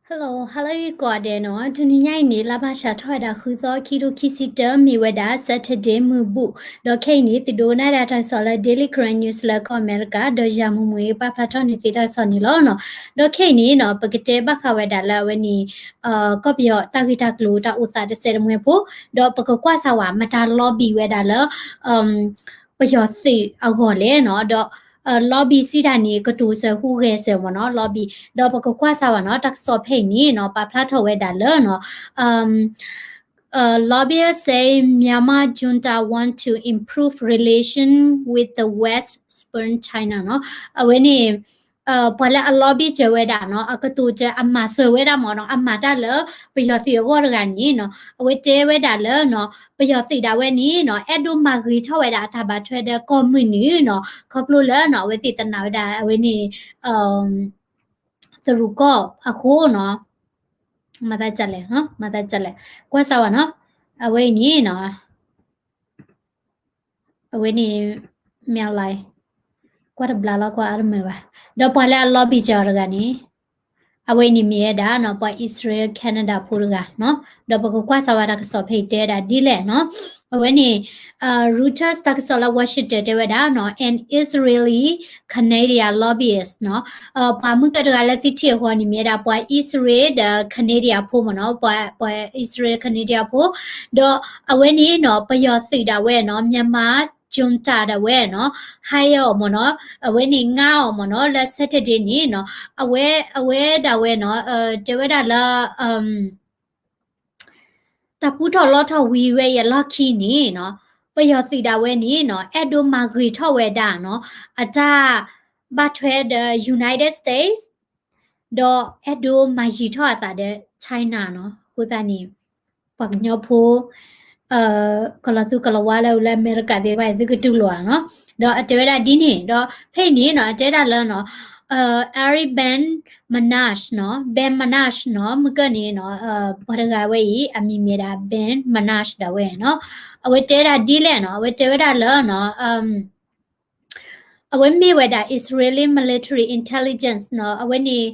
Hello, hello ယကိးဂၤဒဲးနီၤ, တနံၤညါအံၤန့ၣ် လါမၢ်ၡးထီၣ်ဝဲဒၣ်ဃုသီ ခံကထိခံဆံတၢ မ့ၢ်ဝဲဒၣ် Saturday မုၢ်ဘူၣ်, ဒီးခဲအံၤန့ၣ် သုဒိကနၣ်ဒၣ်တၢ်ကစီၣ်လၢ Daily Karen News လၢကီၢ်အမဲရကၤ, ဒီးယၤမူမူပာ်ဖျါထီၣ်န့ၢ်သုတၢ်ကစီၣ်န့ၣ်လီၤနီၤ. ဒီးခဲအံၤန့ၣ်နီၤ ပကတဲဘၣ်ဃးဝဲဒၣ်လၢအဝဲန့ၣ် ကီၢ်ပယီၤတၢ်ဂ့ၢ်တၢ်ကျိၤတၢ်အိၣ်သးတစဲးတမှဲဖိ, ဒီးပကကွၢ်စၢ်ဝဲ မတၤ lobby ဝဲဒၣ်လၢ ပယီၤသုးအဂီၢ်လဲၣ်နီၤ, ဒီး lobby စံးတၢ်န့ၣ် ကတိၤစၢၤဟူးဂဲၤစၢၤမ့ၢ်နီၤ lobby, ဒီးပကကွၢ်စၢ်ဝဲနီၤ တၢ်ကစီၣ်ဖဲအံၤန့ၣ်နီၤ ပာ်ဖျါထီၣ်ဝဲဒၣ်လၢနီၤ Lobbyist say Myanmar junta want to improve relation with the West, spurn China နီၤ, အဝဲန့ၣ် ပှၤလၢအ lobby စၢၤဝဲဒၣ်နီၤ အကတိၤစၢၤအမၤစၢၤဝဲဒၣ်မ့ၢ်နီၤ အမၤတၢ်လၢပယီၤသုးအဂီၢ်တဂၤန့ၣ်နီၤ အဝဲတဲဝဲဒၣ်လၢနီၤ ပယီၤသုးဒၣ်ဝဲန့ၣ်နီၤ အဲၣ်ဒိးမၤဂ့ၤထီၣ်ဝဲဒၣ်အတၢ်ဘၣ်ထွဲဒီးကီၢ်မုၢ်နုာ်နီၤ ခီဖျိလၢနီၤ အဝဲသ့ၣ်တနာ်ဝဲဒၣ်အဝဲန့ၣ် တရူးကီၢ်အဃိနီၤ မၤသးဒ်လဲၣ်, မၤသးဒ်လဲၣ်, ကွၢ်စၢ်ဝဲနီၤ, အဝဲအံၤန့ၣ်နီၤ အဝဲန့ၣ် မ့ၢ်လၢ ကွၢ်တဘျီလီၤ ကွၢ်အါတမုာ်ဘၣ်, ဒီးပှၤလၢအ lobby စၢၤအီၤတဂၤန့ၣ် အဝဲအံၤန့ၣ်မ့ၢ်ဝဲဒၣ်နီၤ ပှၤအံၣ်စရ့လး Canada ဖိတဂၤနီၤ, ဒီးပကကွၢ်စၢ်ဝဲတၢ်ကစီၣ်ဖဲအံၤတဲဒၣ်ဒ်လဲၣ်နီၤ, အဝဲန့ၣ် Reuters တၢ်ကစီၣ်လၢ Washington တဲဝဲဒၣ်နီၤ an Israeli Canadian lobbyist နီၤ, ပှၤမုၢ်ကၢၢ်တဂၤလၢသုထံၣ်အဃီန့ၣ် မ့ၢ်ဝဲဒၣ်ပှၤအံၣ်စရ့လးဒီး Canadian ဖိမ့ၢ်နီၤ, ပှၤ ပှၤအံၣ်စရ့လး Canadian ဖိ, ဒီးအဝဲန့ၣ်နီၤ ပယီၤသုးဒၣ်ဝဲနီၤ Myanmar junta ဒၣ်ဝဲနီၤ hire အီၤမ့ၢ်နီၤ, အဝဲန့ၣ်ငါအီၤမ့ၢ်နီၤ လၢ Saturday န့ၣ်နီၤ, အဝဲ အဝဲဒၣ်ဝဲနီၤ တဲဝဲဒၣ်လၢ တၢ်ပူထီၣ်လီထီၣ်ဝံၤဝဲအံၤအလီၢ်ခံန့ၣ်နီၤ, ပယီၤသုးဒၣ်ဝဲန့ၣ်နီၤ အဲၣ်ဒိးမၤဂ့ၤထီၣ်ဝဲဒၣ်နီၤ အတၢ်ဘၣ်ထွဲဒီး United States ဒီးအဲၣ်ဒိးမၤယံၤထီၣ်အသးဒီး China နီၤ, အဃိသတးန့ၣ် ပှၤကညီဖိ ကလီၤသူကလီၤဝါလၢအအိၣ်လၢအမဲရကၤသ့ၣ်တဖၣ်အံၤ သုကတူၢ်လိာ်ဧါနီၤ, ဒီးအတဲဝဲဒၣ်ဒ်န့ၣ် ဒီးဖဲအံၤန့ၣ်နီၤ အတဲဒၣ်လၢနီၤ Ari Ben Menashe နီၤ, Ben Menashe နီၤ မုၢ်ကၢၢ်န့ၣ်နီၤ ပှၤတဂၤဝဲအံၤ အမံၤမ့ၢ်ဒၣ် Ben Menashe ဒၣ်ဝဲနီၤ, အဝဲတဲဒၣ်ဒ်လဲၣ်နီၤ အဝဲတဲဝဲဒၣ်လၢနီၤ အဝဲမ့ၢ်ဝဲဒၣ် Israeli military intelligence နီၤ, အဝဲန့ၣ်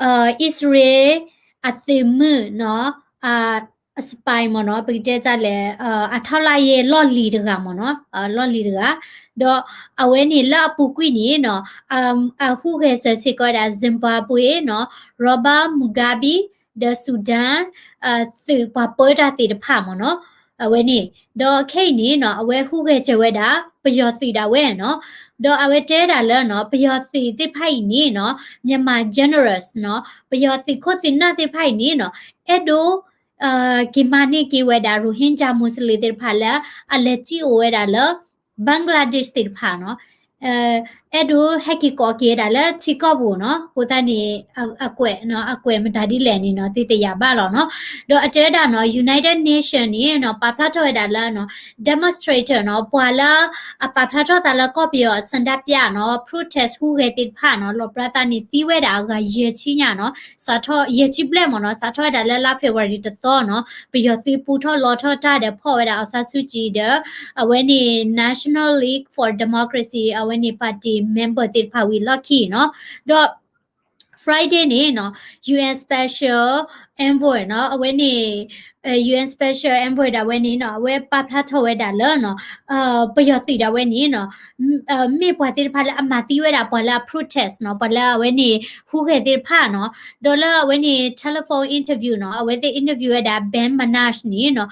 အံၣ်စရ့လးအသုးမုၢ်နီၤ အ spy မ့ၢ်နီၤ, ပကတဲဒ်လဲၣ် အထောက်လှမ်းရေး လီၢ်လံၤတဂၤမ့ၢ်နီၤ, လီၢ်လံၤတဂၤ, ဒီးအဝဲန့ၣ်လၢအပူၤကွံာ်န့ၣ်နီၤ အဟူးဂဲၤစၢၤစ့ၢ်ကီးဝဲဒၣ် Zimbabwe နီၤ, Robert Mugabe ဒီး Sudan သုးပှၤပၢတၢ်သ့ၣ်တဖၣ်မ့ၢ်နီၤ, အဝဲန့ၣ်, ဒီးခဲအံၤန့ၣ်နီၤ အဝဲဟူးဂဲၤစၢၤဝဲဒၣ် ပယီၤသုးဒၣ်ဝဲနီၤ, ဒီးအဝဲတဲဒၣ်လၢနီၤ ပယီၤသုးသ့ၣ်တဖၣ်အံၤန့ၣ်နီၤ Myanmar generals နီၤ ပယီၤသုးခိၣ်သုးနၢ်သ့ၣ်တဖၣ်အံၤန့ၣ်နီၤ အဲၣ်ဒိး က့ၤမၤန့ၢ်က့ၤဝဲဒၣ် Rohingya Muslim သ့ၣ်တဖၣ်လၢ အလဲၤစံၣ်အိၣ်ဝဲဒၣ်လၢ Bangladesh သ့ၣ်တဖၣ်နီၤ, အဲၣ်ဒိးဟဲက့ၤကိးက့ၤဝဲဒၣ်လၢထံကီၢ်ပူၤနီၤ, အဃိသတးန့ၣ် အကွဲး အကွဲးမတၤဒ်လဲၣ်န့ၣ်နီၤ သုတယာ်ဘၣ်လီၤနီၤ, ဒီးအတဲဝဲဒၣ်နီၤ United Nation န့ၣ်နီၤ ပာ်ဖျါထီၣ်ဝဲဒၣ်လၢနီၤ demonstrator နီၤ ပှၤလၢ အပာ်ဖျါထီၣ်သးလၢကီၢ်ပယီၤ ဆန္ဒပြ နီၤ protest ဟူးဂဲၤသ့ၣ်တဖၣ်နီၤ လီၤပြါသးန့ၣ်သံဝဲဒၣ်အဂၤယဲၢ်ဆံညါနီၤ, စးထီၣ် ယဲၢ်ဆံဘျဲၣ်မ့ၢ်နီၤ စးထီၣ်ဝဲဒၣ်လၢလါ February တသီနီၤ ပယီၤသုးပူထီၣ်လီထီၣ်တၢ်ဒီးဖီၣ်ဝဲဒၣ် အောင်ဆန်းစုကြည် ဒီး အဝဲန့ၣ် National League for Democracy အဝဲန့ၣ် party member သ့ၣ်တဖၣ်ဝံၤအလီၢ်ခံနီၤ, ဒီး Friday န့ၣ်နီၤ UN Special Envoy နီၤ အဝဲန့ၣ် UN Special Envoy ဒၣ်ဝဲန့ၣ်နီၤ အဝဲပာ်ဖျါထီၣ်ဝဲဒၣ်လၢနီၤ ပယီၤသုးဒၣ်ဝဲန့ၣ်နီၤ မ့ၢ်ပှၤသ့ၣ်တဖၣ်လၢအမၤသံဝဲဒၣ်ပှၤလၢအ protest နီၤ ပှၤလၢအဝဲန့ၣ် ဟူးဂဲၤသ့ၣ်တဖၣ်နီၤ, ဒီးလၢအဝဲန့ၣ် telephone interview နီၤ အဝဲသ့ၣ် interview ဝဲဒၣ် Ben Menashe န့ၣ်နီၤ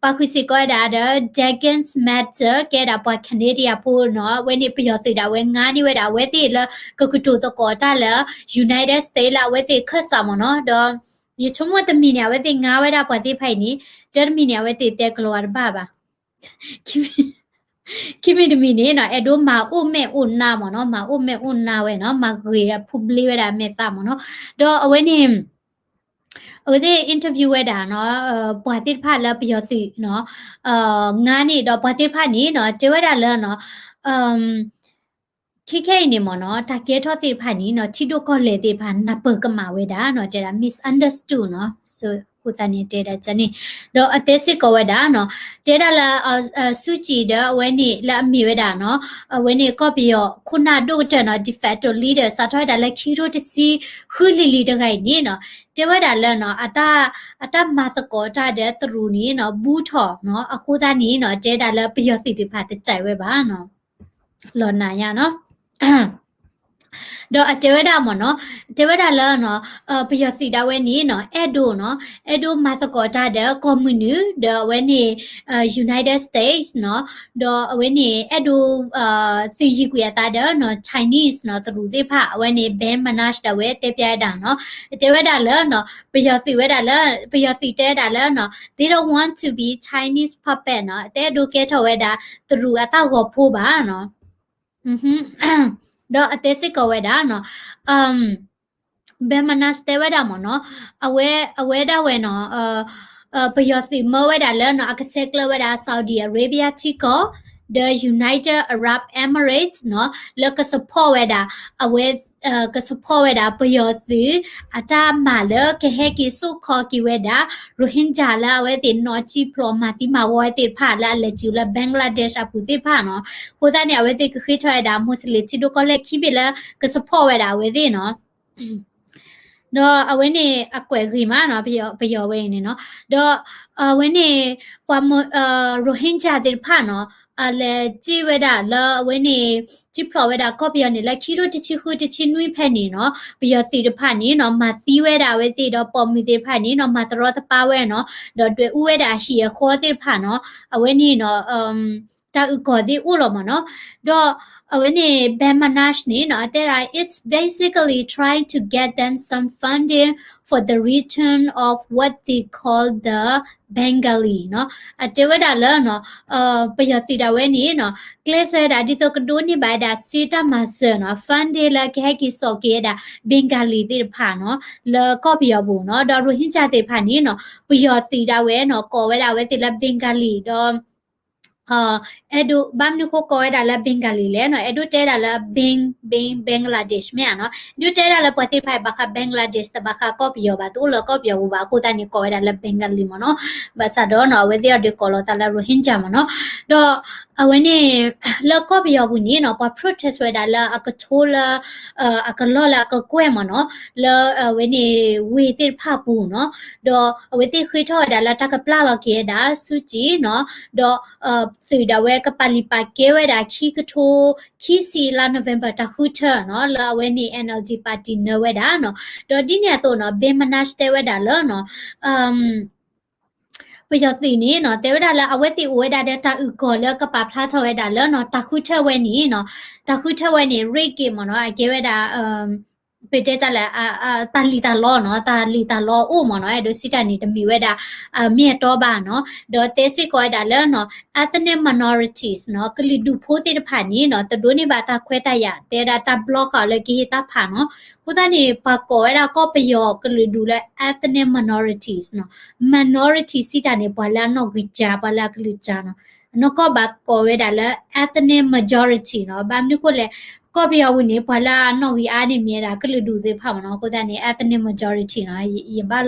ပာ်ဃုာ်စ့ၢ်ကီးဝဲဒၣ်ဒီး Dagens Medhjr ကဲဒၣ်ပှၤ Canadian ဖိနီၤ အဝဲန့ၣ်ပယီၤသုးဒၣ်ဝဲငါန့ၢ်ဝဲဒၣ်အဝဲသ့ၣ်လၢကကတိၤသကိးတၢ်လၢ United States လၢအဝဲသ့ၣ်ခၢၣ်စးမ့ၢ်နီၤ, ဒီး ယဆိကမိၣ်တမံၤန့ၣ် အဝဲသ့ၣ်ငါဝဲဒၣ်ပှၤသ့ၣ်တဖၣ်အံၤန့ၣ် တၢ်တမံၤန့ၣ် အဝဲသ့ၣ်တဲကလီၤဝါတဘၣ်ဘၣ် ခံမံၤတမံၤန့ၣ်နီၤ အဲၣ်ဒိးမၤအိၣ်မဲာ်အိၣ်နါမ့ၢ်နီၤ, မၤအိၣ်မဲာ်အိၣ်နါဝဲနီၤ, မၤဂ့ၤအဖူဘျ့ဝဲဒၣ်အမဲာ်သၣ်မ့ၢ်နီၤ, ဒီးအဝဲန့ၣ် အဝဲသ့ၣ် interview ဝဲဒၣ်နီၤ ပှၤသ့ၣ်တဖၣ်လၢပယီၤသုးနီၤ ငါန့ၣ်ဒီးပှၤသ့ၣ်တဖၣ်န့ၣ်နီၤ တဲဝဲဒၣ်လၢနီၤ ခဲခဲအံၤန့ၣ်မ့ၢ်နီၤ တၢ်ကဲထီၣ်သ့ၣ်တဖၣ်န့ၣ်နီၤ ထံဒိၣ်ကီၢ်လဲၢ်သ့ၣ်တဖၣ် နၢ်ပၢၢ်ကမၣ်ဝဲဒၣ်နီၤ တဲဒၣ် misunderstood နီၤ, so အဃိသတးန့ၣ်တဲဒၣ်န့ၣ်, ဒီးအတဲစ့ၢ်ကီးဝဲဒၣ်နီၤ, တဲဒၣ်လၢ စူၣ်ကံၣ်ဒီးအဝဲန့ၣ်လၢအမ့ၢ်ဝဲဒၣ်နီၤ, အဝဲန့ၣ်ကီၢ်ပယီၤခိၣ်နၢ်ဒိၣ်ကတၢၢ်နီၤ de facto leader စးထီၣ်ဝဲဒၣ်လၢခံကထိတဆံဃုလံၤလံၤတဂၤအံၤန့ၣ်နီၤ, တဲဝဲဒၣ်လၢနီၤ အတၢ် အတၢ်မၤသကိးတၢ်ဒီးတရူးန့ၣ်နီၤ ဘူးထီၣ်နီၤ, အဃိသတးန့ၣ်နီၤ တဲဒၣ်လၢပယီၤသုးတဖၣ်တစဲးဝဲဘၣ်နီၤ, လီၤနၤညါနီၤ. ဒီးအတဲဝဲဒၣ်မ့ၢ်နီၤ, တဲဝဲဒၣ်လၢနီၤ, ပယီၤသုးဒၣ်ဝဲန့ၣ်နီၤ အဲၣ်ဒိးနီၤ, အဲၣ်ဒိးမၤသကိးတၢ်ဒီးကီၢ်မုၢ်နုာ် ဒီးအဝဲန့ၣ် United States နီၤ, ဒီးအဝဲန့ၣ်အဲၣ်ဒိး သုးယံၤကွံာ်အသးဒီးနီၤ Chinese နီၤ တရူးသ့ၣ်တဖၣ် အဝဲန့ၣ် Ben Menashe ဒၣ်ဝဲတဲပျးဝဲဒၣ်နီၤ, တဲဝဲဒၣ်လၢနီၤ ပယီၤသုးဝဲဒၣ်လၢ ပယီၤသုးတဲဝဲဒၣ်လၢနီၤ they don't want to be Chinese puppet နီၤ, တအဲၣ်ဒိးကဲထီၣ်ဝဲဒၣ် တရူးအတၢ်ဂီၤဖိဘၣ်နီၤ. ဒီးအတဲစ့ၢ်ကီးဝဲဒၣ်နီၤ, Ben Menashe တဲဝဲဒၣ်မ့ၢ်နီၤ, အဝဲ အဝဲဒၣ်ဝဲနီၤ ပယီၤသုးမၢဝဲဒၣ်လၢနီၤ အကဆဲးကျၢဝဲဒၣ် Saudi Arabia ထံကီၢ် ဒီး United Arab Emirates နီၤ လၢက support ဝဲဒၣ် အဝဲ က support ဝဲဒၣ်ပယီၤသုး အတၢ်မၤလၢကဟဲက့ၤစိာ်ခီက့ၤဝဲဒၣ် Rohingya လၢအဝဲသ့ၣ်နီၣ်စံၣ်ဖျိးမၤသံမၤဝီသ့ၣ်တဖၣ်လၢအလဲၤစၢၤလၢ Bangladesh အပူၤသ့ၣ်တဖၣ်နီၤ. အဃိသတးန့ၣ် အဝဲသ့ၣ်ကဃ့ထီၣ်ဝဲဒၣ် Muslim ထံဒိၣ်ကီၢ်လဲၢ်ခံဘ့ၣ်လၢက support ဝဲဒၣ်အဝဲသ့ၣ်နီၤ. ဒီးအဝဲန့ၣ်အကွဲးဂ့ၤမးနီၤ, ပယီၤဝဲအံၤန့ၣ်နီၤ. ဒီးအဝဲန့ၣ် ပှၤ Rohingya သ့ၣ်တဖၣ်နီၤ, အလဲၤစံၣ်ဝဲဒၣ်လၢအဝဲန့ၣ် စံၣ်ဖျိးဝဲဒၣ်ကီၢ်ပယီၤန့ၣ် လၢခံကထိတဆံဃုတဆံနွံဖဲန့ၣ်နီၤ, ပယီၤသုးတဖၣ်န့ၣ်နီၤ မၤသံဝဲဒၣ်အဝဲသ့ၣ်ဒီးပိာ်မုၣ်သ့ၣ်တဖၣ်န့ၣ်နီၤ မၤတရီတပါဝဲနီၤ, ဒီးဒွဲၣ်အူဝဲဒၣ်အဟံၣ်အဃီသ့ၣ်တဖၣ်နီၤ, အဝဲန့ၣ်နီၤ တၢ်အုၣ်ကီၤသ့ၣ်အိၣ်လီၤမ့ၢ်နီၤ. ဒီးအဝဲန့ၣ် Ben Menashe န့ၣ်နီၤ အတဲဒၣ် it's basically trying to get them some funding for the return of what they call the Bengali နီၤ. အတဲဝဲဒၣ်လၢနီၤ ပယီၤသုးဒၣ်ဝဲန့ၣ်နီၤ ကျဲးစၢးဝဲဒၣ်ဒ်သိးကဒိးန့ၢ်ဘၣ်ဝဲဒၣ်စ့တၢ်မၤစၢၤနီၤ funding လၢကဟဲက့ၤစိာ်က့ၤဝဲဒၣ် Bengali သ့ၣ်တဖၣ်နီၤ လၢကီၢ်ပယီၤပူၤနီၤ. ဒီး Rohingya သ့ၣ်တဖၣ်န့ၣ်နီၤ ပယီၤသုးဒၣ်ဝဲနီၤ ကိးဝဲဒၣ်အဝဲသ့ၣ်လၢ Bengali ဒီး အဲၣ်ဒိး ဘၣ်မနုၤဃိကိးဝဲဒၣ်လၢ Bengali လဲၣ်နီၤ, အဲၣ်ဒိးတဲဒၣ်လၢ Bang Bang Bangladesh မ့ၢ်ဧါနီၤ, အဲၣ်ဒိးတဲဒၣ်လၢပှၤသ့ၣ်တဖၣ်အံၤဘၣ်ဃး Bangladesh တဘၣ်ဃးကီၢ်ပယီၤဘၣ် တအိၣ်လၢကီၢ်ပယီၤပူၤဘၣ် အဃိသတးန့ၣ် ကိးဝဲဒၣ်လၢ Bengali မ့ၢ်နီၤ, ဘၣ်ဆၣ်ဒီးနီၤ အဝဲသ့ၣ်အီၤဒုးကိးလီၤသးလၢ Rohingya မ့ၢ်နီၤ, ဒီး အဝဲန့ၣ် လၢကီၢ်ပယီၤပူၤန့ၣ်နီၤ ပှၤ protest ဝဲဒၣ်လၢအကထိလၢ အကလီၢ်လၢအကကွဲၢ်မ့ၢ်နီၤ, လၢအဝဲန့ၣ် ဝ့ၢ်သ့ၣ်တဖၣ်ပူၤနီၤ, ဒီးအဝဲသ့ၣ်ဃ့ထီၣ်ဝဲဒၣ်လၢတၢ်ကပျၢ်လီၤက့ၤဝဲဒၣ် စူၣ်ကံၣ်နီၤ, ဒီး သုးဒၣ်ဝဲကပာ်လုၢ်ပာ်ကဲဝဲဒၣ်ခံကထိ ခံဆံလါ November တၢ်ဃုထၢနီၤ လၢအဝဲန့ၣ် NLD party နၢဝဲဒၣ်နီၤ, ဒီးဒ်န့ၣ်အသိးနီၤ Ben Menashe တဲဝဲဒၣ်လၢနီၤ ပယီၤသုးန့ၣ်နီၤ တဲဝဲဒၣ်လၢအဝဲသ့ၣ်အိၣ်ဝဲဒၣ်ဒီးတၢ်အုၣ်ကီၤလၢကပာ်ဖျါထီၣ်ဝဲဒၣ်လၢနီၤ တၢ်ဃုထၢဝဲန့ၣ်နီၤ, တၢ်ဃုထၢဝဲန့ၣ် rate က့ၤမ့ၢ်နီၤ အကဲဝဲဒၣ် ပတဲတၢ်လၢ တၢ်လံၣ်တၢ်လီနီၤ, တၢ်လံၣ်တၢ်လီအိၣ်မ့ၢ်နီၤ, အဲၣ်ဒိးစံးတၢ်န့ၣ် တမ့ၢ်ဝဲဒၣ် မ့ၢ်အတီဘၣ်နီၤ, ဒီးတဲစ့ၢ်ကီးဝဲဒၣ်လၢနီၤ ethnic minorities နီၤ, ကလုာ်ဒူၣ်ဖိသ့ၣ်တဖၣ်န့ၣ်နီၤ တဒိးန့ၢ်ဘၣ်တၢ်ခွဲးတၢ်ယာ် တဲဒၣ်တၢ် block ဃာ်လၢကဟ့ၣ်တၢ်ဖးနီၤ, အဃိသတးန့ၣ် ပှၤကိးဝဲဒၣ်ကီၢ်ပယီၤကလုာ်ဒူၣ်လၢ ethnic minorities နီၤ, minority စံးတၢ်န့ၣ် ပှၤလၢအနီၣ်ဂံၢ်စၢ် ပှၤလၢအကလုာ်စၢ်နီၤ, အနီၢ်ကီၢ်ဘၣ်ကိးဝဲဒၣ်လၢ ethnic majority နီၤ, ဘၣ်မနုၤဃိလဲၣ် ကီၢ်ပယီၤပူၤန့ၣ် ပှၤလၢအနီၣ်ဂံၢ်အါန့ၣ်မ့ၢ်ဝဲဒၣ်ကလုာ်ဒူၣ်သ့ၣ်တဖၣ်မ့ၢ်နီၤ, အဃိသတးန့ၣ် ethnic majority နီၤ, ယဘၣ်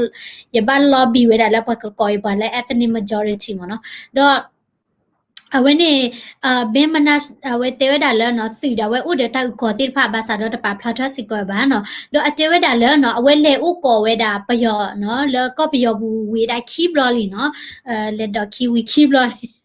ယဘၣ် lobby ဝဲဒၣ်လၢပှၤကကိးအံၤပှၤလၢ ethnic majority မ့ၢ်နီၤ, ဒီး အဝဲန့ၣ် Ben Menashe အဝဲတဲဝဲဒၣ်လၢနီၤ သုးဒၣ်ဝဲအိၣ်ဒီးတၢ်အုၣ်ကီၤသ့ၣ်တဖၣ်ဘၣ်ဆၣ်ဒီးတပာ်ဖျါထီၣ်စ့ၢ်ကီးဘၣ်နီၤ, ဒီးအတဲဝဲဒၣ်လၢနီၤ အဝဲလဲၤအိၣ်ကိးဝဲဒၣ်ပယီၤနီၤ လၢကီၢ်ပယီၤပူၤဝံၤဒၣ်ခံဘျီလံနီၤ, လဲၤဒီးခံဝံၤခံဘျီလံ ဒီး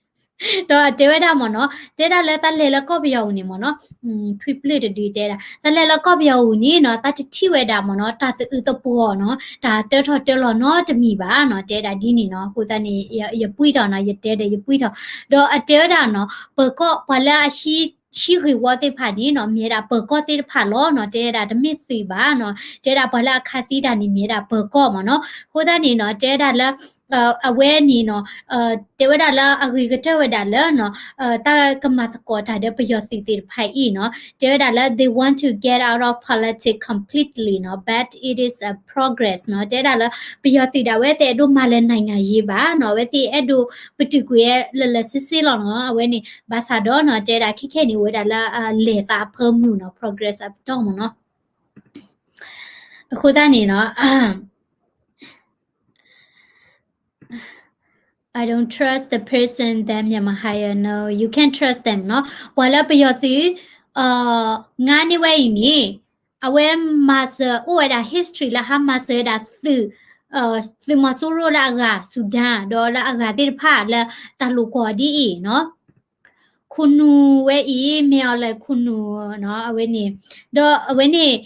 အတဲဝဲဒၣ်မ့ၢ်နီၤ တဲဒၣ်လၢတၢ်လဲၤလၢကီၢ်ပယီၤပူၤန့ၣ်မ့ၢ်နီၤ, ထွံၣ်ပျၢၢ်တဒုတဲဒၣ် တၢ်လဲၤလၢကီၢ်ပယီၤပူၤန့ၣ်နီၤ တၢ်တထံၣ်ဝဲဒၣ်မ့ၢ်နီၤ တၢ်သအုးသပှီၤနီၤ တၢ်တၢထီၣ်တၢလီၤနီတမံၤဘၣ်နီၤ တဲဒၣ်ဒ်န့ၣ်နီၤ, အဃိသတးန့ၣ် ယပှံၢ်ထီၣ်နီၤ ယတဲဒီးယပှံၢ်ထီၣ်, ဒီးအတဲဝဲဒၣ်နီၤ ပၢၤကီၢ်ပှၤလၢအဟံး ဟံးဂ့ၢ်ဝီသ့ၣ်တဖၣ်န့ၣ်နီၤ မ့ၢ်ဝဲဒၣ်ပၢၤကီၢ်သ့ၣ်တဖၣ်လီၤနီၤ, တဲဒၣ်တမ့ၢ်သုးဘၣ်နီၤ, တဲဒၣ်ပှၤလၢအခးသံတၢ်န့ၣ် မ့ၢ်ဝဲဒၣ်ပၢၤကီၢ်မ့ၢ်နီၤ, အဃိသတးန့ၣ်နီၤ တဲဒၣ်လၢ အဝဲန့ၣ်နီၤ တဲဝဲဒၣ်လၢအဂ့ၤကတၢၢ်ဝဲဒၣ်လၢနီၤ တၢ်ကမၤသကိးတၢ်ဒီးပယီၤသုးသ့ၣ်တဖၣ်အံၤနီၤ တဲဝဲဒၣ်လၢ they want to get out of politics completely နီၤ but it is a progress နီၤ, တဲဒၣ်လၢ ပယီၤသုးဒၣ်ဝဲတအဲၣ်ဒိးမၤလၢၤ နိုင်ငံရေး ဘၣ်နီၤ, အဝဲသ့ၣ်အဲၣ်ဒိးပတုာ်ကွံာ်ဝဲလၢာ်လၢာ်ဆ့ဆ့လီၤနီၤ, အဝဲန့ၣ် ဘၣ်ဆၣ်ဒီးနီၤ တဲဒၣ်ခဲခဲန့ၣ် အိၣ်ဝဲဒၣ်လၢလဲၤသးအဖၢမုၢ်နီၤ progress အပတီၢ်မ့ၢ်နီၤ, အဃိသတးန့ၣ်နီၤ I don't trust the person that Myanmar hire. No, you can't trust them နီၤ. ပှၤလၢပယီၤသုး ငါန့ၢ်ဝဲအံၤန့ၣ် အဝဲမၤစၢၤ အိၣ်ဝဲဒၣ် history လၢဟါမၤစၢၤဝဲဒၣ်သုး သုးမီၤစိရိၤလၢအဂၤ Sudan ဒီးလၢအဂၤသ့ၣ်တဖၣ်လၢတၢ်လိာ်ကွီၢ်ဒ်အံၤနီၤ. ခိၣ်နူာ်ဝဲအံၤ မ့ၢ်အီၤလဲၣ်ခိၣ်နူာ်နီၤ အဝဲန့ၣ် ဒီးအဝဲန့ၣ်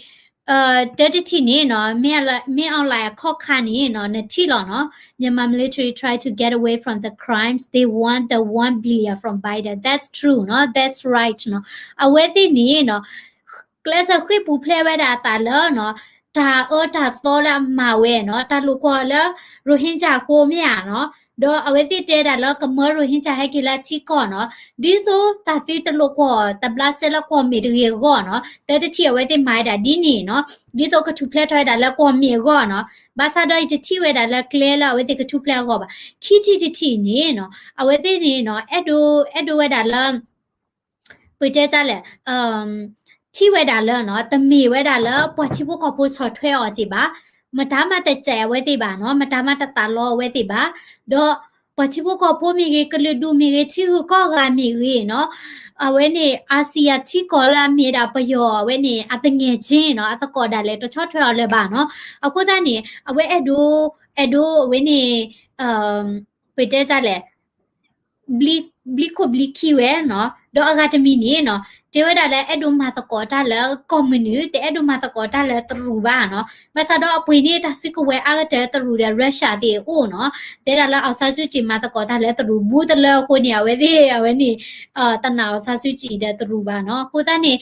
တၢတထံၣ်န့ၣ်နီၤ မ့ၢ်အီၤလဲၣ်အခီၣ်ခါန့ၣ်နီၤ နထံၣ်လီၤနီၤ Myanmar military try to get away from the crimes, they want the one billion from Biden. That's true နီၤ that's right နီၤ. အဝဲသ့ၣ်န့ၣ်နီၤ ကျဲးစၢးဃ့ၢ်ပူၤဖျဲးဝဲဒၣ်အသးလၢနီၤ တၢ်အၢတၢ်သီလၢအမၤဝဲနီၤ တၢ်လိာ်ကွီၢ်လၢ Rohingya အဃိမ့ၢ်ဧါနီၤ ဒီးအဝဲသ့ၣ်တဲဒၣ်လၢကမၢ Rohingya ဟဲက့ၤလၢထံကီၢ်နီၤ ဒ်သိးတၢ်သုတလိာ်ကွီၢ် တဘျါစဲလၢကွီၢ်မ့ၢ်တဂ့ၤအဂီၢ်နီၤ တၢတထံၣ်အဝဲသ့ၣ်မၤဝဲဒၣ်ဒ်န့ၣ်နီၤ ဒ်သိးကထူၣ်ဖျဲးထီၣ်ဝဲဒၣ်လၢကွီၢ်မ့ၢ်အဂီၢ်နီၤ ဘၣ်ဆၣ်ဒီးယတထံၣ်ဝဲဒၣ်လၢကျဲလၢအဝဲသ့ၣ်ကထူၣ်ဖျဲးအဂီၢ်ဘၣ် ခံထံၣ်တထံၣ်န့ၣ်နီၤ အဝဲသ့ၣ်န့ၣ်နီၤ အဲၣ်ဒိး အဲၣ်ဒိးဝဲဒၣ်လၢ ပတဲတၢ်လဲၣ် ထံၣ်ဝဲဒၣ်လၢနီၤ တမ့ၢ်ဝဲဒၣ်လၢပှၤထံဖိကီၢ်ဖိဆီၣ်ထွဲအီၤက့ၤဘၣ်, မတၤမးတစဲးအဝဲသ့ၣ်ဘၣ်နီၤ, မတၤမးတသးလီအဝဲသ့ၣ်ဘၣ်, ဒီးပှၤထံဖိကီၢ်ဖိမ့ၢ်ဂ့ၤ, ကလုာ်ဒူၣ်မ့ၢ်ဂ့ၤ, ထံဂုၤကီၢ်ဂၤမ့ၢ်ဂ့ၤနီၤ, အဝဲန့ၣ် အာဆီယံထံကီၢ်လၢအမ့ၢ်ဒၣ်ပယီၤအဝဲန့ၣ် အသငဲၣ်ကၠ့နီၤ, အသကိးဒၣ်လဲာ်တဆီၣ်ထွဲအီၤလၢၤဘၣ်နီၤ, အဃိသတးန့ၣ် အဝဲအဲၣ်ဒိး အဲၣ်ဒိးအဝဲန့ၣ် ပတဲတၢ်လဲၣ် ဘျံခိၣ်ဘျံခံဝဲနီၤ, ဒီးအဂၤတမံၤန့ၣ်နီၤ, တဲဝဲဒၣ်လၢအဲၣ်ဒိးမၤသကိးတၢ်လၢကီၢ်မနုၤ, တအဲၣ်ဒိးမၤသကိးတၢ်လၢတရူးဘၣ်နီၤ, ဘၣ်ဆၣ်ဒီးအပှ့ၤန့ၣ်တၢ်စုကဝဲၤအါကတၢၢ်တရူးဒီး Russia သ့ၣ်အအိၣ်နီၤ, တဲဒၣ်လၢ အောင်ဆန်းစုကြည် မၤသကိးတၢ်လၢတရူး ဘူးတလၢအဃိန့ၣ် အဝဲသ့ၣ် အဝဲန့ၣ် တနာ်အောင်ဆန်းစုကြည်ဒီးတရူးဘၣ်နီၤ, အဃိသတးန့ၣ်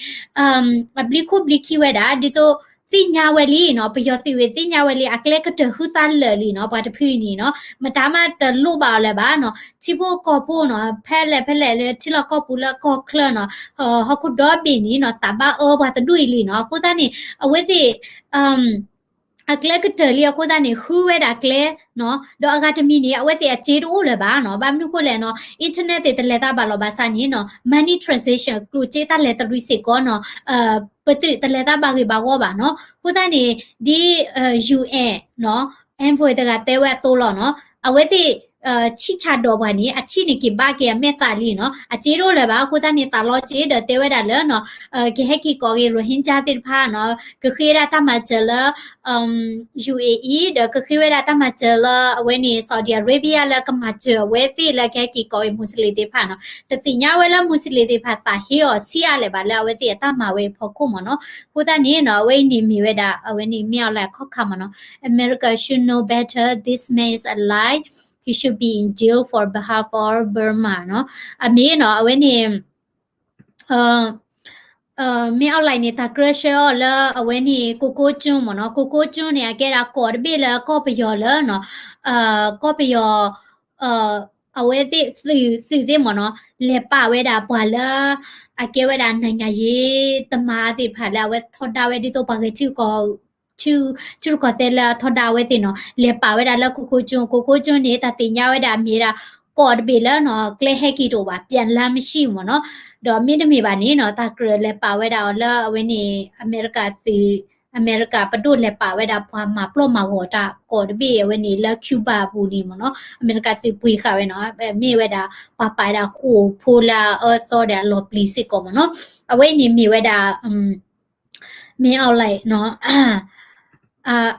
အဘျံခိၣ်ဘျံခံဝဲဒၣ် ဒ်သိး သ့ၣ်ညါဝဲလံနီၤ, ပယီၤသုးဝဲသ့ၣ်ညါဝဲလံ အကျဲကတၢၢ်ဟုသးလၢာ်လံနီၤ, ပှၤတဖုအံၤန့ၣ်နီၤ, မတၤမးတလိၣ်ဘၣ်အီၤလၢၤဘၣ်နီၤ, ထံဖိကီၢ်ဖိနီၤ, ဖဲလဲၣ်ဖဲလဲၣ်လၢထံလီၢ်ကီၢ်ပူၤလၢကီၢ်ချၢနီၤ, ဟီၣ်ခိၣ်ဒီဘ့ၣ်န့ၣ်နီၤ, သးဘၣ်အၢပှၤတဒူၣ်အံၤလံနီၤ, အဃိသတးန့ၣ် အဝဲသ့ၣ် အကျဲကတၢၢ်လံအဃိသတးန့ၣ် ဃုဝဲဒၣ်ကျဲနီၤ, ဒီးအဂၤတမံၤန့ၣ် အဝဲသ့ၣ်အစ့တအိၣ်လၢၤဘၣ်နီၤ, ဘၣ်မနုၤဃိလဲၣ်နီၤ, internet သ့ၣ်တလဲၤသးဘၣ်လီၤဘၣ်ဆၣ်န့ၣ်နီၤ, money transaction ကျိၣ်စ့တၢ်လဲၤတရံးစ့ၢ်ကီးနီၤ, ပသုးတလဲၤသးဘၣ်ဂ့ၤဘၣ်ဝီဘၣ်နီၤ, အဃိသတးန့ၣ် ဒ် UN နီၤ, envoy တဂၤတဲဝဲအသိးလီၤနီၤ, အဝဲသ့ၣ် ဆံၣ်ဆၣ်ဒီးပှၤန့ၣ် အဆံၣ်န့ၣ်က့ၤဘၣ်က့ၤအမဲာ်သၣ်လံနီၤ, အစ့တအိၣ်လၢၤဘၣ်, အဃိသတးန့ၣ် သးလီစ့ဒီးတဲဝဲဒၣ်လၢနီၤ, ကဟဲက့ၤကိးက့ၤ Rohingya သ့ၣ်တဖၣ်နီၤ, ကဃ့ဒၣ်တၢ်မၤစၢၤလၢ UAE ဒီးကဃ့ဝဲဒၣ်တၢ်မၤစၢၤလၢအဝဲန့ၣ် Saudi Arabia လၢကမၤစၢၤအဝဲသ့ၣ်လၢကဟဲက့ၤကိးက့ၤ Muslim သ့ၣ်တဖၣ်နီၤ, တသ့ၣ်ညါဝဲလၢ Muslim သ့ၣ်တဖၣ်သးဟ့အီၤဆံးအါလဲၣ်ဘၣ်လၢအဝဲသ့ၣ်အတၢ်မၤဝဲအဖီခိၣ်မ့ၢ်နီၤ, အဃိသတးန့ၣ်နီၤ, အဝဲအံၤန့ၣ်မ့ၢ်ဝဲဒၣ် အဝဲန့ၣ်မ့ၢ်အီၤလၢအခီၣ်ခါမ့ၢ်နီၤ, America should know better, this man is a lie, he should be in jail for behalf of Burma နီၤ, အမ့ၢ်နီၤ, အဝဲန့ၣ် မ့ၢ်အီၤလၢန့ၣ် တၢ်ကြၢးဆှၢအီၤလၢအဝဲန့ၣ် ကိကိကၠိမ့ၢ်နီၤ, ကိကိကၠိန့ၣ် အကဲဒၣ်ကီၢ်တဘ့ၣ်လၢကီၢ်ပယီၤလၢနီၤ, ကီၢ်ပယီၤ အဝဲသ့ၣ်သုးသ့ၣ်မ့ၢ်နီၤ, လဲၤပာ်ဝဲဒၣ်ပှၤလၢ အကဲဝဲဒၣ် နိုင်ငံရေးသမား သ့ၣ်တဖၣ်လၢအဝဲထီဒါဝဲဒ်သိးပှၤဂဲၤထံရူၢ်ကီၢ်သဲလၢအထီဒါဝဲသ့ၣ်နီၤ, လဲၤပာ်ဝဲဒၣ်လၢကိကိကၠိ, ကိကိကၠိန့ၣ် တၢ်သ့ၣ်ညါဝဲဒၣ်မ့ၢ်ဝဲဒၣ် ကီၢ်တဘ့ၣ်လၢနီၤ ကျဲဟဲက့ၤတအိၣ်ဘၣ်, ပြန်လမ်းမရှိ မ့ၢ်နီၤ, ဒီးမ့တမ့ၢ်ဘၣ်န့ၣ်နီၤ, တၢ်ကြၢးလဲၤပာ်ဝဲဒၣ်အီၤလၢအဝဲန့ၣ် အမဲရကၤသုး, အမဲရကၤပဒိၣ်လဲၤပာ်ဝဲဒၣ်ပှၤမၤပျီၢ်မၤဂီၤတၢ်ကီၢ်တဘ့ၣ်အဝဲန့ၣ်လၢ Cuba အပူၤန့ၣ်မ့ၢ်နီၤ, အမဲရကၤသုးပှ့ၤဃာ်ဝဲနီၤ, မ့ၢ်ဝဲဒၣ်ပှၤပာ်ဝဲဒၣ်ဃိာ်ဖိလၢအအၢသီဒီးအလီၤပျံၤစ့ၢ်ကီးမ့ၢ်နီၤ, အဝဲအံၤန့ၣ်မ့ၢ်ဝဲဒၣ် မ့ၢ်အီၤလဲၣ်နီၤ,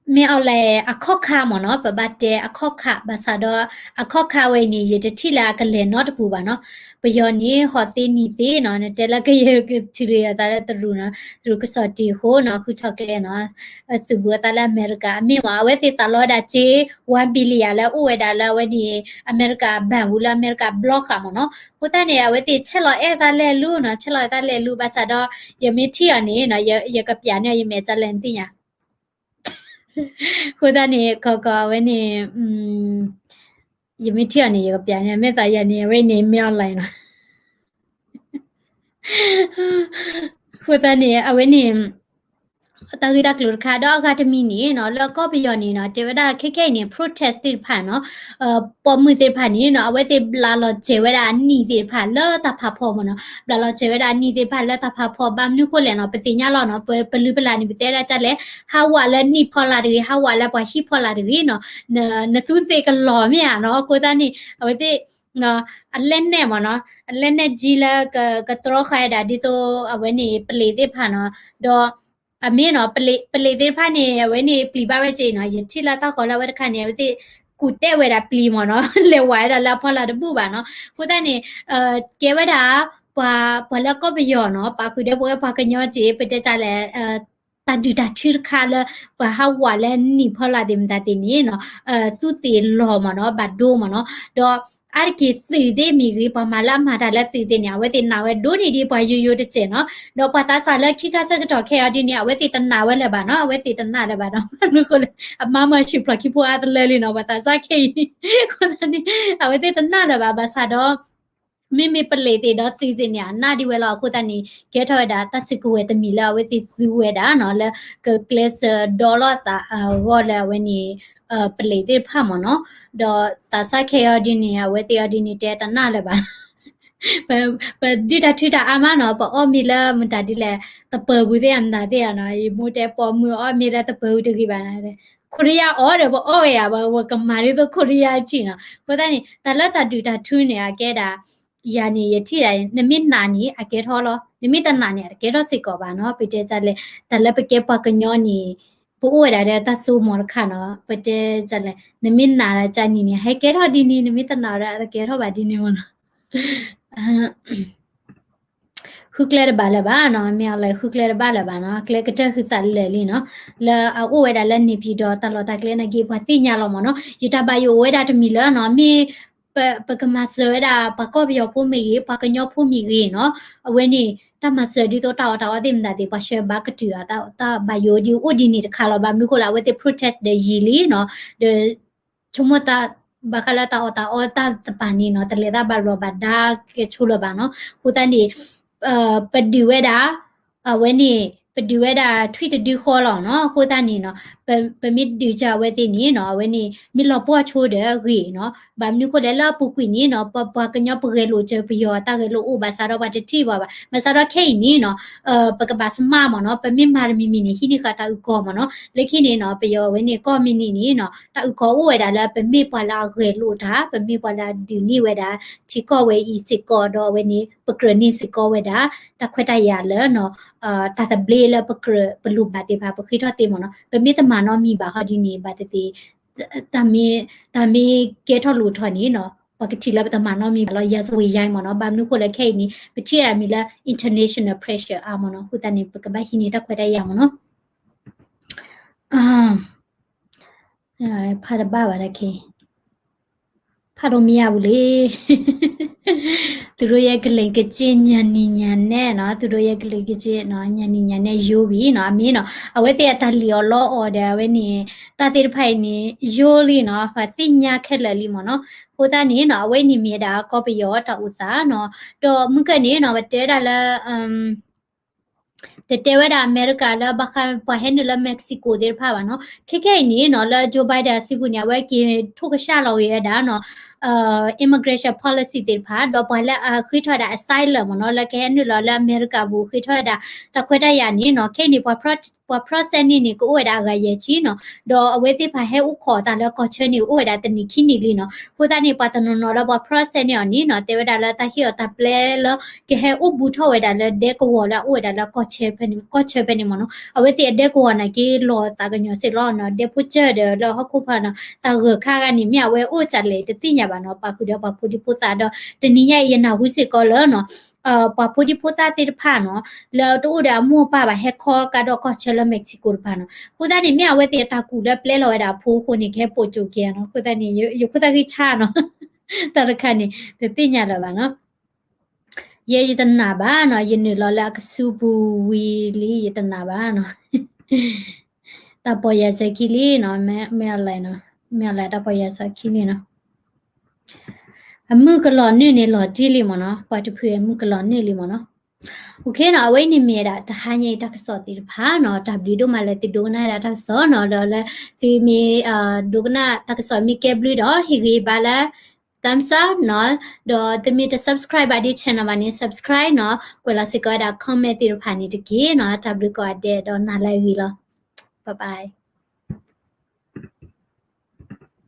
မ့ၢ်အီၤလဲၣ်အခီၣ်ခါမ့ၢ်နီၤ, ပဘၣ်တဲအခီၣ်ခါ, ဘၣ်ဆၣ်ဒီး အခီၣ်ခါဝဲအံၤန့ၣ် ယတထံၣ်လၢအကလဲၤနီတပူၤဘၣ်နီၤ, ပယီၤန့ၣ် ဟီၣ်သ့နံၤသ့နီၤ, နတဲလၢကယဲၢ်ကထုးလံအသးလၢတရူးနီၤ, တရူးကစီၣ်တ့ၢ်အဃိနီၤ, ဃုထီၣ်ကျဲနီၤ, သုးဘူးအသးလၢအမဲရကၤ, အမ့ၢ်ဝဲ အဝဲသ့ၣ်သးလီဝဲဒၣ်စ့ one billion လၢအိၣ်ဝဲဒၣ်လၢအဝဲန့ၣ် အမဲရကၤ bank ပူၤလၢအမဲရကၤ block ဃာ်မ့ၢ်နီၤ, အဃိသတးန့ၣ် အဝဲသ့ၣ်ဆဲးလီၤအဲၣ်သးလဲၤလူနီၤ, ဆဲးလီၤအဲၣ်သးလဲၤလူ, ဘၣ်ဆၣ်ဒီး ယမ့ၢ်ထံၣ်အီၤန့ၣ်နီၤ, ယကပျးန့ၢ်အီၤ ယမဲာ်ကလဲၣ်နသ့ၣ်ညါ အဃိသတးန့ၣ် ကီကီအဝဲန့ၣ် ယမ့ၢ်ထံၣ်အီၤန့ၣ် ယကပျးန့ၢ် မ့ၢ်သးယၤန့ၣ် အဝဲန့ၣ်မ့ၢ်အီၤလဲၣ်နီၤ, အဃိသတးန့ၣ် အဝဲန့ၣ် တၢ်ဂ့ၢ်တၢ်ကျိၤတခါ ဒီးအဂၤတမံၤန့ၣ်နီၤ လၢကီၢ်ပယီၤန့ၣ်နီၤ တဲဝဲဒၣ်ခဲခဲအံၤန့ၣ် protest သ့ၣ်တဖၣ်နီၤ ပိာ်မုၣ်သ့ၣ်တဖၣ်န့ၣ်နီၤ အဝဲသ့ၣ်ဘျးလီၤစဲၤဝဲဒၣ်အနံၣ်သ့ၣ်တဖၣ်လၢတၢ်ဖးဖီမ့ၢ်နီၤ ဘျးလီၤစဲၤဝဲဒၣ်အနံၣ်သ့ၣ်တဖၣ်လၢတၢ်ဖးဖီ ဘၣ်မနုၤဃိလဲၣ်နီၤ ပသ့ၣ်ညါလီၤနီၤ ပပလုၢ်ပလၢ်န့ၣ် ပတဲဒၣ်ဒ်လဲၣ် ဟးဝးလၢနံၣ်ဖီလာ်တဂ့ၤ ဟးဝးလၢပှၤဟံၣ်ဖီလာ်တဂ့ၤနီၤ နသူးသ့ၣ်ကလီၤမ့ၢ်ဧါနီၤ အဃိသတးန့ၣ် အဝဲသ့ၣ် အလဲၣ်နဲၣ်မ့ၢ်နီၤ အလဲၣ်နဲၣ်ကၠံလၢကတြီဃာ်ဝဲဒၣ်ဒ်သိးအဝဲန့ၣ် ပလံးသ့ၣ်တဖၣ်နီၤ ဒီး အမ့ၢ်နီၤ ပလံးသ့ၣ်တဖၣ်န့ၣ် အဝဲန့ၣ်ပျံၤဘၣ်ဝဲက့နီၤ ယထံၣ်လၢတၢ်ဃီလၢအဝဲတခါန့ၣ် အဝဲသ့ၣ်ကူၣ်တဲာ်ဝဲဒၣ်ပျံၤမ့ၢ်နီၤ လဲၤဝးဝဲဒၣ်လၢအဖီလာ်တဘူၣ်ဘၣ်နီၤ အဃိသတးန့ၣ် ကဲဝဲဒၣ် ပှၤလၢကီၢ်ပယီၤနီၤ ပာ်ဃုာ်ဒီးပဝဲပှၤကညီက့ ပတဲဒ်လဲၣ် တၢ်ဒုးတၢ်ထုတခါလၢ ပှၤဟးဝးလၢနံၣ်ဖီလာ်သ့ၣ်မတၤသ့ၣ်န့ၣ်နီၤ သူးသ့ၣ်လီၤမ့ၢ်နီၤ ဘၣ်ဒိမ့ၢ်နီၤ ဒီး အါတက့ၢ်သုးသ့ၣ်မ့ၢ်ဂ့ၤ ပှၤမၤလၢအမၤတၢ်လၢသုးသ့ၣ်န့ၣ် အဝဲသ့ၣ်နာ်ဝဲဒိၣ်န့ၢ်ဒံးပှၤယိယိတစဲးနီၤ ဒီးပှၤသးစၢ်လၢခံခါဆၢကတီၢ်ခဲအံၤဒ်န့ၣ် အဝဲသ့ၣ်တနာ်ဝဲလၢၤဘၣ်နီၤ အဝဲသ့ၣ်တနာ်လၢၤဘၣ်နီၤ မနုၤဃိလဲၣ် အမါမၤဆူၣ်ဖျိးခံဖိအါတလၢလံနီၤ ပှၤသးစၢ်ခဲအံၤ အဃိသတးန့ၣ် အဝဲသ့ၣ်တနာ်လၢၤဘၣ် ဘၣ်ဆၣ်ဒီး မ့မ့ၢ်ပလံးသ့ၣ်ဒီးသုးသ့ၣ်န့ၣ် အနာ်ဒံးဝဲလီၤ အဃိသတးန့ၣ် ကဲထီၣ်ဝဲဒၣ်တၢ်စုကဝဲၤတမံၤလၢအဝဲသ့ၣ်သူဝဲဒၣ်နီၤ လၢကကျဲးစၢးဒီလီၤအသးအဂီၢ်လၢအဝဲန့ၣ် ပလံးသ့ၣ်တဖၣ်မ့ၢ်နီၤ ဒီးသးစၢ်ခဲအံၤဒ်န့ၣ် အဝဲသ့ၣ်အီၤဒ်န့ၣ်တဲတနာ်လၢၤဘၣ် ပဒုးတၢ်ထုတၢ်အါမးနီၤ ပအီၣ်မ့ၤလၢမတၤဒ်လဲၣ် တပၢၤပူၤသ့ၣ်အမတၤသ့ၣ်နီၤ ယမိၢ်တဲပအီၣ်မ့ၤအီၣ်မ့ၤလၢတပၢၤပူၤတဂ့ၤဘၣ် ခိရံယါအီၣ်ဒီးပအီၣ်ဝဲယါ ပဝဲကမၤဒ်သိးခိရံယါထံၣ်နီၤ အဃိသတးန့ၣ် တၢ်လၢတၢ်ဒုးတၢ်ထုန့ၣ် အကဲဒၣ် ယၤန့ၣ် ယထံၣ်ဒၣ် နမ့ၢ်နာ်န့ၣ် အကဲထီၣ်လီၤ နမ့ၢ်တနာ်န့ၣ် အတကဲထီၣ်စ့ၢ်ကီးဘၣ်နီၤ ပတဲဒ်လဲၣ် တၢ်လၢပကဲပှၤကညီန့ၣ် ပအိၣ်ဝဲဒၣ်ဒီးတၢ်စိမိၤတခါနီၤ ပတဲဒ်လဲၣ် နမ့ၢ်နာ်ဒီးကနံၤန့ၣ် ဟဲကဲထီၣ်ဒ်န့ၣ် နမ့ၢ်တနာ်ဒီး အတကဲထီၣ်ဘၣ်ဒ်န့ၣ်မ့ၢ်နီၤ ဃုကျဲတဘၣ်လၢၤဘၣ်နီၤ မ့ၢ်အီၤလဲၤဃုကျဲတဘၣ်လၢၤဘၣ်နီၤ ကျဲကတၢၢ်ဃုသးလၢာ်လံနီၤ လၢအအိၣ်ဝဲဒၣ်လၢန့ၣ်ပၠံၤဒီးတၢ်လီၢ်တၢ်ကျဲနာ်က့ ပှၤသ့ၣ်ညါလီၤမ့ၢ်နီၤ ယတၢ်ဘၣ်ယိၣ်အိၣ်ဝဲဒၣ်တမံၤလၢနီၤ မ့ၢ် ပကမၤစၢၤဝဲဒၣ် ပှၤကီၢ်ပယီၤဖိမ့ၢ်ဂ့ၤ ပှၤကညီဖိမ့ၢ်ဂ့ၤနီၤ အဝဲန့ၣ် တၢ်မၤစၢၤဒ်သိးတၢ်အီၣ်တၢ်အီသ့ၣ်မတၤသ့ၣ် ပှၤဆှၢဘၣ်ကတုာ်အတၢ်ဘၣ်ယိၣ်ဒ်အိၣ်ဒ်န့ၣ်တခါလီၤ ဘၣ်မနုၤဃိလၢအဝဲသ့ၣ် protest ဒီးယံာ်လံနီၤ ဒီး ဆိကမိၣ်တၢ် ဘၣ်ဃးလၢတၢ်အီၣ်တၢ်အီတၢ်တပၤန့ၣ်နီၤ တလဲၤသးဘၣ်လီၤဘၣ်ဒါကဲဆိလၢၤဘၣ်နီၤ အဃိသတးန့ၣ် ပဒုးဝဲဒၣ် အဝဲန့ၣ် ပဒုးဝဲဒၣ်ထွံၣ်တဒုဃီလီၤနီၤ အဃိသတးန့ၣ်နီၤ ပမ့ၢ်ဒုးကၢအဝဲသ့ၣ်န့ၣ်နီၤ အဝဲန့ၣ် မ့ၢ်လီၤပှီၢ်ဆိဒီးအဂ့ၤနီၤ ဘၣ်မနုၤဃိလဲၣ်လၢအပူၤကွံာ်န့ၣ်နီၤ ပပှၤကညီပဂဲၤလိာ်စၢၤပယီၤ တၢ်ဂဲၤလိာ်အိၣ်ဘၣ်ဆၣ်ဒီးပှၤတထံၣ်ဘၣ်ဘၣ် ဘၣ်ဆၣ်ဒီးခဲအံၤန့ၣ်နီၤ ပကဘၣ် smart မ့ၢ်နီၤ ပမ့ၢ်မၤတမံၤမံၤန့ၣ် ဟံးန့ၢ်ဃာ်တၢ်အုၣ်ကီၤမ့ၢ်နီၤ လၢခံန့ၣ်နီၤ ပယီၤအဝဲန့ၣ်ကီၢ်မံၤနံၤန့ၣ်နီၤ တၢ်အုၣ်ကီၤအိၣ်ဝဲဒၣ်လၢပမ့ၢ်ပှၤလၢအဂဲၤလိာ်တၢ် ပမ့ၢ်ပှၤလၢအဒုးန့ၢ်ဝဲဒၣ် ထံကီၢ်ဝဲအံၤစ့ၢ်ကီးဒီးအဝဲန့ၣ် ပကြၢးန့ၢ်စ့ၢ်ကီးဝဲဒၣ် တၢ်ခွဲးတၢ်ယာ်လၢ တၢ်သဘျ့လၢပကြၢးပလိၣ်ဘၣ်သ့ၣ်တဖၣ် ပဃ့ထီၣ်သ့မ့ၢ်နီၤ ပမ့ၢ်တမၤနီတမံၤဘၣ်ဟီဒ်န့ၣ် ဘၣ်သ့ၣ်သ့ၣ် တၢ်မ့ၢ်ကဲထီၣ်လိၣ်ထီၣ်န့ၣ်နီၤ ပှၤကထံၣ်လၢပတမၤနီတမံၤဘၣ်လီၤ ယၤစဝ့ၤယါမ့ၢ်နီၤ ဘၣ်မနုၤဃိလၢခဲအံၤန့ၣ် ပထံၣ်အမံၤလၢ international pressure အါမ့ၢ်နီၤ အဃိသတးန့ၣ် ပကဘၣ်ဟံးန့ၢ်တၢ်ခွဲးတၢ်ယာ်မ့ၢ်နီၤ ဖးတဘၣ်ဘၣ်တၢ်ခဲအံၤ ဖးဒိၣ်မ့ၢ်ယါဝူၤလံ သူတို့ရဲ့ကလိမ်ကကျစ် ညံနေညံနေနီၤ သူတို့ရဲ့ကလိမ်ကကျစ်နီၤ ညံနေညံနေ ယိဝံၤနီၤ အမ့ၢ်နီၤ အဝဲသ့ၣ်အတၢ်လံၣ်အီၤလီအီၤဒီး အဝဲန့ၣ် တၢ်သ့ၣ်တဖၣ်အံၤန့ၣ် ယိလံနီၤ ပှၤသ့ၣ်ညါခဲလၢာ်လံမ့ၢ်နီၤ အဃိသတးန့ၣ်နီၤ အဝဲအံၤန့ၣ်မ့ၢ်ဝဲဒၣ်ကီၢ်ပယီၤတၢ်အိၣ်သးနီၤ ဒီးမုၢ်ကၢၢ်န့ၣ်နီၤ ပတဲဝဲဒၣ်လၢ တတဲဝဲဒၣ်အမဲရကၤလၢဘၣ်ဃးပှၤဟဲနုာ်လၢ Mexico သ့ၣ်တဖၣ်ဘၣ်နီၤ ခဲခဲအံၤန့ၣ်နီၤ လၢ Joe Biden အစုပူၤန့ၣ် အဝဲက့ၤထိၣ်ကစၢ်လီၤဝဲဒၣ်နီၤ immigration policy သ့ၣ်တဖၣ် ဒီးပှၤလၢအဃ့ထီၣ်ဝဲဒၣ် asylum မ့ၢ်နီၤ လၢကဟဲနုာ်လီၤလၢအမဲရကၤပူၤ ဃ့ထီၣ်ဝဲဒၣ် တၢ်ခွဲးတၢ်ယာ်န့ၣ်နီၤ ခဲအံၤန့ၣ် ပှၤ process န့ၣ်န့ၣ် ကအိၣ်ဝဲဒၣ်အဂၤယဲၢ်ဆံနီၤ ဒီးအဝဲသ့ၣ်တဖၣ်ဟဲအိၣ်ခိးအသးလၢကီၢ်ဆၢန့ၣ် အိၣ်ဝဲဒၣ်တနံၣ်ခံနံၣ်လံနီၤ အဃိသတးန့ၣ် ပှၤတနီၤနီၤလၢပှၤ process န့ၢ်အီၤန့ၣ်နီၤ တဲဝဲဒၣ်လၢတၢ်ဟ့ၣ်အီၤတၢ်ပျဲလၢ ကဟဲအိၣ်ဘူးထီၣ်ဝဲဒၣ်လၢဒဲကဝီၤလၢအအိၣ်ဝဲဒၣ်လၢ ကီၢ်ဆၢဖဲန့ၣ်မ့ၢ်နီၤ အဝဲသ့ၣ်အဒဲကဝီၤနာ်က့လီၤသးကညီၤစ့ၢ်လီၤနီၤ ဒဲဖိစၢၢ်ဒီးလၢဟီၣ်ခိၣ်ဖးနီၤ တၢ်ဂၢၢ်ခါဂၤန့ၣ် မ့ၢ်အဝဲအိၣ်ကလဲၣ်တသ့ၣ်ညါဘၣ်နီၤ ပာ်ဃုာ်ဒီးပှၤဖိဒံဖိသၣ်ဒီး တနံၤညါအံၤယနၢ်ဟူစ့ၢ်ကီးလၢနီၤ ပှၤဖိဒံဖိသၣ်သ့ၣ်တဖၣ်နီၤ လၢတအိၣ်ဒီးအမိၢ်အပၢ်ဘၣ် ဟဲခီကဒါကီၢ်ဆၢလၢ Mexico တဖၣ်နီၤ အဃိသတးန့ၣ် မ့ၢ်အဝဲသ့ၣ်အတၢ်ကူၣ်လၢပျဲလီၤဝဲဒၣ်အဖိအဃိန့ၣ် ကဟဲပိာ်ကၠိက့ၤနီၤ အဃိသတးန့ၣ် ယခိၣ်သၣ်ဂံၢ်ဆါနီၤ တၢ်တခါန့ၣ် တသ့ၣ်ညါလၢၤဘၣ်နီၤ ယဲယတနာ်ဘၣ်နီၤ ယနုာ်လီၤလၢအကဆူပူၤဝံၤလံ ယတနာ်ဘၣ်နီၤ တၢ်ပီၢ်ယၢ်စၢၤခံလံနီၤ မ့ၢ်အီၤလဲၣ်နီၤ မ့ၢ်အီၤလဲၣ် တၢ်ပီၢ်ယၢ်စၢၤခံလံနီၤ အမုၢ်ကလီၤနုာ်န့ၣ်လီၤတံၢ်လံမ့ၢ်နီၤ ပှၤတဖုအမုၢ်ကလီၤနုာ်လံမ့ၢ်နီၤ Okay နီၤ, အဝဲအံၤန့ၣ်မ့ၢ်ဒၣ်တဟါညါအံၤတၢ်ကစီၣ်သ့ၣ်တဖၣ်နီၤ, တၢ်ဘျုးဒိၣ်မးလၢသုဒိကနၣ်ဒၣ်တၢ်ကစီၣ်နီၤ, ဒီးလၢသုမ့ၢ် ဒိကနၣ်တၢ်ကစီၣ်မ့ၢ်ကဲဘျုးဒီး ဟ့ၣ်ဂံၢ်ဘါလၢ thumbs up နီၤ, ဒီးသုမ့ၢ်တ subscribe ဘၣ်ဒ် channel ဘၣ်န့ၣ် subscribe နီၤ, ကွဲးလီၤစ့ၢ်ကီးဝဲဒၣ် comment သ့ၣ်တဖၣ်န့ၣ်တက့ၢ်နီၤ, တၢ်ဘျုးကိးဂၤဒဲးဒီးနၤလၢအဂ့ၤလီၤ. Bye bye.